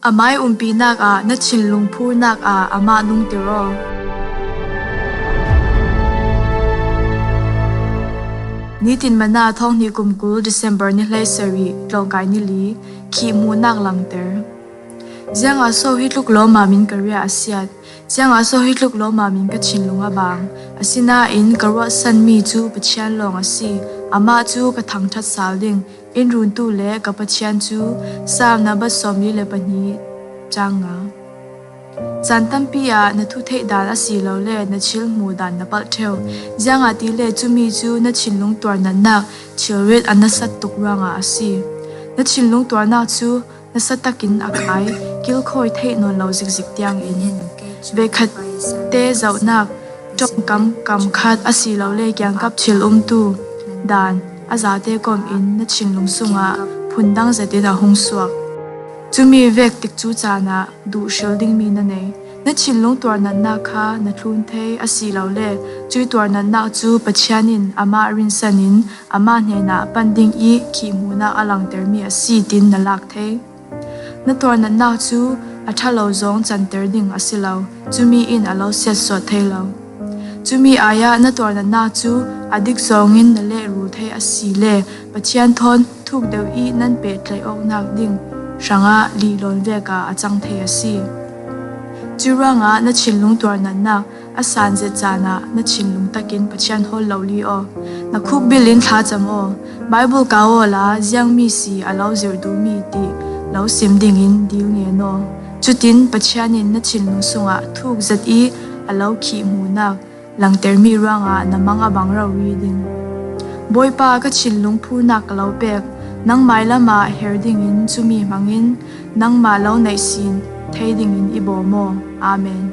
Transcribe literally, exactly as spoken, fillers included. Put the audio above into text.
A mai umpinak ah na thinlung phurnak ah amah nungtir aw. Nitin Mana, thawng hnih kum kul, December ni hleisarih, tlawngkai ni li, khihhmuhnak langter. Ziangah so hi tluk lawma min ka riah a siat? Ziangah so hi tluk lawma min ka thinlung a bang? Asinain ka ruahsanmi cu Pathian lawng a si, amah cu ka thangṭhat sal ding, in runtu le ka Pathian cu. Salm nambat sawmli le pahnih, cang nga. Caan tampi ah na thu theih dan asilole na thil hmuh dan na palh ṭheu, ziangahtile cumi cu na thinlung tuarnatnak thilrit a nasat tuk ruangah a si. Na thinlung tuarnak cu nasa takin a kai, kilkhawi theih nawn lo zikzik tiangin. Veikhatte zohnak, ṭawngkam kam khat asilole kiangkap thil umtu dan a zate kawmin na thinlung sungah phundang zetin a hung suak. Cumi vek tikcu caan ah duh hril dingmi na nei. Na thinlung tuarnatnak kha na thlun thei asilole cuih tuarnatnak cu Pathian in amah rinsan in amah hnenah pan ding ih khihhmuhnak a langtermi a si, tin na lak thei. Na tuarnatnak cu a ṭha lo zong canter ding a si lo, cumi in a lo siatsawt thei lo. Cumi ai-ah na tuarnatnak cu a dik zongin na lehrul thei asile Pathian thawn thuk deuh ih nan pehtlaih awknak ding hrangah lihlawn vekah a cang thei a si. Curuangah na thinlung tuarnatnak a san zet caan ah na thinlung takin Pathian hawl lo li aw. Na khukbil in thlacam aw. Baibal kau awla ziangmi si a lo zirh duhmi ti lo sim dingin dil ngen aw. Cutin Pathian in na thinlung sungah thuk zet ih a lo khihhmuhnak langtermi ruangah na mang a bang rori ding. Bawipa, ka thinlung phurnak ka lo pek. Nang mailam ah her dingin cumi hmangin nangmah lo neihsin thei dingin i bawm aw. Amen.